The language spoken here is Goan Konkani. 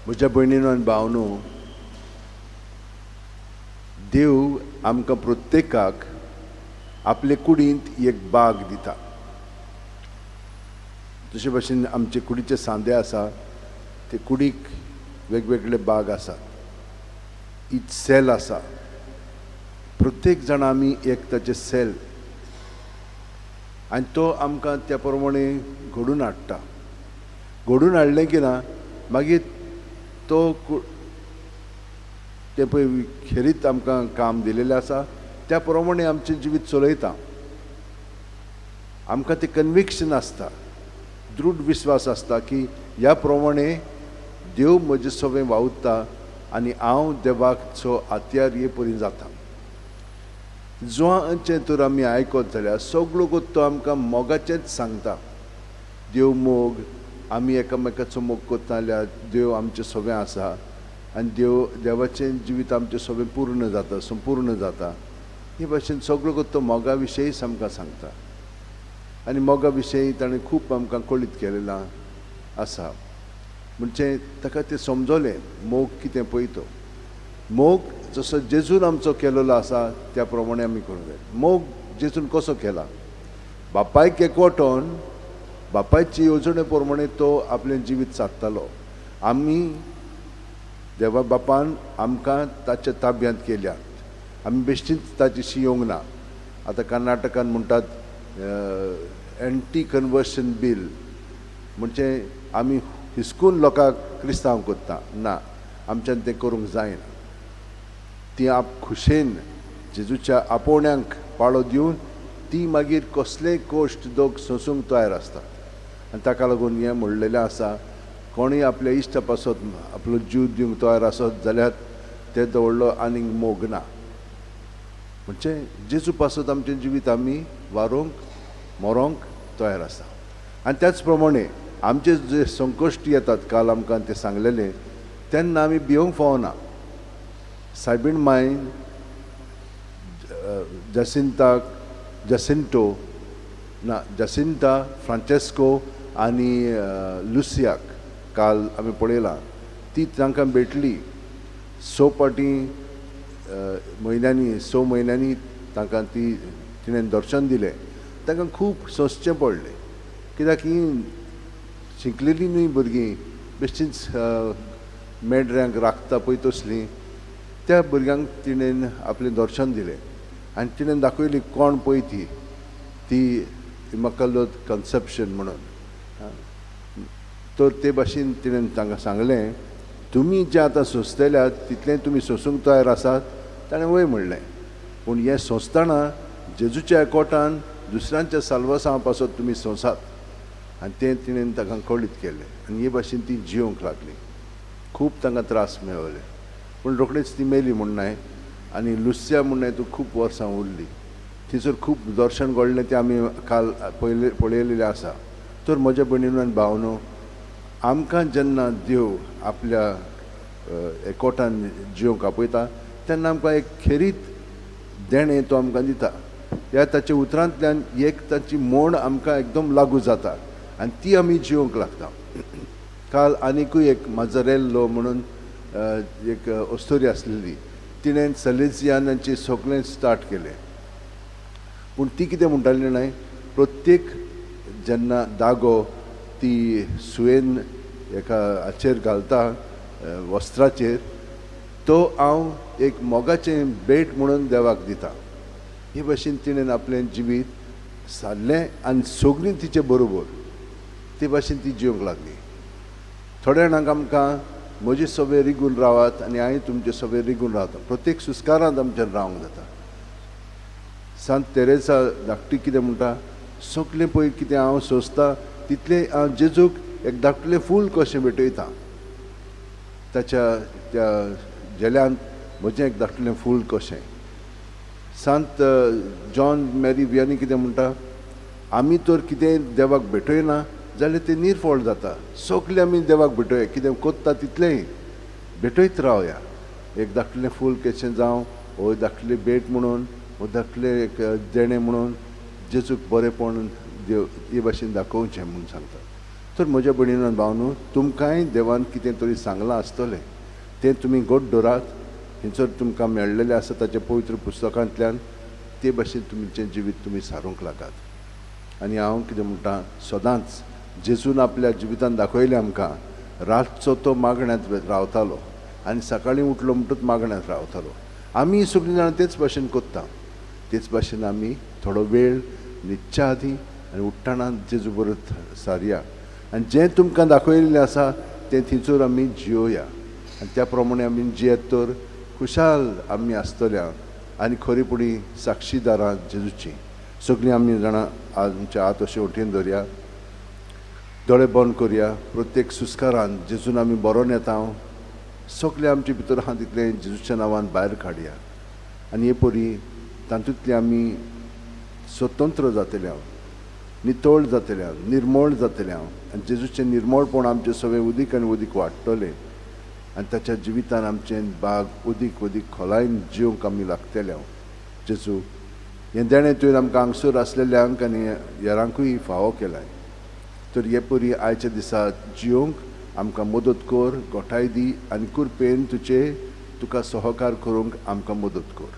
म्हज्या भयणीनो आनी भावनो, देव आमकां प्रत्येकाक आपले कुडींत एक बाग दिता. जशे भशेन आमचे कुडीचे सांदे आसा, ते कुडीक वेगवेगळे बाग आसात. इच सेल आसा, प्रत्येक जाण आमी एक ताचे सेल आनी तो आमकां त्या प्रमाणे घडून हाडटा. घडून हाडलें की ना, मागीर तो तें पळय खेरीत आमकां काम दिलेलें आसा, त्या प्रमाणे आमचें जिवीत चलयता. आमकां तें कन्विक्शन आसता, दृढ विस्वास आसता की ह्या प्रमाणे देव म्हजे सवें वावुरता आनी हांव देवाचो हातयार हे परी जाता. जुवांचें तर आमी आयकत जाल्यार सगळो तो आमकां मोगाचेंच सांगता. देव मोग, आमी एकामेकाचो मोग करता जाल्यार देव आमचें सवें आसा आनी देव देवाचें जिवीत आमचें सवें पूर्ण जाता, संपूर्ण जाता. हे भाशेन सगळो तो मोगा विशयीच आमकां सांगता आनी मोगा विशयी ताणें खूब आमकां कळीत केलेलां आसा. म्हणजे ताका तें समजलें मोग कितें पळय तो मोग जसो जेजून आमचो केलेलो आसा त्या प्रमाणे आमी करूंक जाय. मोग जेजून कसो केला? बापायक एकवटोन बापायची येवजणे प्रमाणे तो आपलें जिवीत सादतालो. आमी देवा बापान आमकां ताच्या ताब्यांत केल्यात, आमी बेश्टीच ताची येवंक ना. आतां कर्नाटकान म्हणटात एन्टी कन्वर्शन बील, म्हणजे आमी हिसकून लोकांक क्रिस्तांव करता ना, आमच्यान तें करूंक जायना. ती आप खुशेन जेजूच्या आपोवण्यांक पाळो दिवन ती मागीर कसलेय कोश्ट दोग सोंसूंक तयार आसतात. आनी ताका लागून हें म्हणलेलें आसा, कोणूय आपल्या इश्टा पासत आपलो जीव दिवंक तयार आसत जाल्यार तेदो व्हडलो आनीक मोग ना. म्हणजे जेजू पासत आमचें जिवीत आमी वारोवंक मरोंक तयार आसा. आनी त्याच प्रमाणे आमचे जे संकश्ट येतात, काल आमकां तें सांगलेलें, तेन्ना आमी भियोंक फावना. सायबीण मायन जसिंताक जसिंटो ना जसिंता फ्रांचेस्को आनी लुसियाक काल आमी पळयलां, ती तांकां भेटली. स पाटी म्हयन्यांनी, 6 म्हयन्यांनी तांकां ती तिणें दर्शन दिलें. तांकां खूब सोंसचें पडलें, कित्याक ही शिकलेलीं न्हय भुरगीं, बेश्टींच मेंढऱ्यांक राखता पळय तसलीं. त्या भुरग्यांक तिणें आपलें दर्शन दिलें आनी तिणें दाखयली कोण पळय ती ती इमकलोत कन्सेप्शन म्हणून. तर ते भाशेन तिणें तांकां सांगलें, तुमी जें आतां सोंसतल्यात तितलें तुमी सोंसूंक तयार आसात? ताणें वय म्हणलें. पूण हें सोंसतना जेजूच्या एकवटान दुसऱ्यांच्या साल्वासां पासत तुमी सोंसात. आनी तें तिणें तांकां कळीत केलें आनी हे भाशेन ती जिवंक लागली. खूब तांकां त्रास मेळले, पूण रोखडीच ती मेली म्हूण. आनी लुस्या म्हूण तूं खूब वर्सां उरली, थंयसर खूब दर्शन घडलें, तें आमी काल पयले पळयलेलें आसा. तर म्हज्या भयणीनो आनी भावनो, आमकां जेन्ना देव आपल्या एकवटान जिवंक आपयता तेन्ना आमकां एक खेरीत देणें तो आमकां दिता. ह्या ताच्या उतरांतल्यान एक ताची म्हण आमकां एकदम लागू जाता आनी ती आमी जिवंक लागता. काल आनिकूय एक माजरेल्लो म्हणून एक अस्तोरी आसलेली, तिणें सलेजियानाचें सगळें स्टार्ट केलें. पूण ती कितें म्हणटाली न्हय, प्रत्येक जेन्ना दागो ती सुयेन एका हाचेर घालता वस्त्राचेर, तो हांव एक मोगाचें भेट म्हणून देवाक दिता. हे भाशेन तिणें आपलें जिवीत सारलें आनी सगळीं तिचे बरोबर ते भाशेन ती जिवंक लागली. थोड्या जाणांक आमकां म्हजे सगळे रिगून रावात आनी हांवें तुमचे सगळे रिगून रावता, प्रत्येक सुस्कारांत आमच्यान रावंक जाता. सांत तेरेसा धाकटी कितें म्हणटा, सगळें पळय कितें हांव सोंसता तितलें हांव जेजूक एक धाकटुलें फूल कशें भेटयता. ताच्या त्या झेल्यांत म्हजें एक धाकटुलें फूल कशें. सांत जॉन मॅरी वियानी कितें म्हणटा, आमी तर कितें देवाक भेटयना जाल्यार तें निर्फळ जाता. सगळें आमी देवाक भेटोवया, कितें कोत्ता तितलेंय भेटयत रावया. एक धाकटुलें फूल कशें जावं, वो धाकटुली भेट म्हणून, वो धाकटुलें एक देणें म्हणून जेजूक बरेंपण देव हे भाशेन दाखोवचें म्हूण सांगता. तर म्हज्या भयणीन भावनो, तुमकांय देवान कितें तरी सांगलां आसतलें, तें तुमी घट दवरात. थंयसर तुमकां मेळ्ळेलें आसा ताच्या पवित्र पुस्तकांतल्यान, ते भाशेन तुमचें जिवीत तुमी सारूंक लागात. आनी हांव कितें म्हणटा, सदांच जेजून आपल्या जिवितान दाखयलें आमकां, रातचो तो मागण्यांत रावतालो आनी सकाळीं उठलो म्हणटूच मागण्यांत रावतालो. आमी सगळीं जाणां तेच भाशेन करता, तेच भाशेन आमी थोडो वेळ न्हिदच्या आदीं आनी उठ्ठना जेजू बरोबर सारया आनी जें तुमकां दाखयल्लें आसा तें थंयसर आमी जियोया आनी त्या प्रमाणे आमी जियेत तर खुशाल आमी आसतल्या आनी खरीपणी साक्षीदारां जेजूची. सगळीं आमी जाणां आमच्या हात अशें वटेन धरया, दोळे बंद करया. प्रत्येक सुस्कारान जेजून आमी बरोवन येता, सगळें आमचे भितर आहा तितलें जेजूच्या नांवान भायर काडया आनी हे परी तातूंतले आमी स्वतंत्र जातले हांव, नितळ जातले हांव, निर्मळ जातले हांव आनी जेजूचें निर्मळपण आमचें सगळें उदीक आनी उदीक वाडटलें आनी ताच्या जिवितान आमचें बाग उदीक उदीक खोलायेन जिवंक आमी लागतले हांव. जेजू, हें देणें तुवें आमकां हांगसर आसलेल्यांक आनी हेरांकूय फावो केलां, तर हे परी आयच्या दिसा जिवंक आमकां मदत कर, गोठाय दी आनी कृपेन तुजे तुका सहकार करूंक आमकां मदत कर.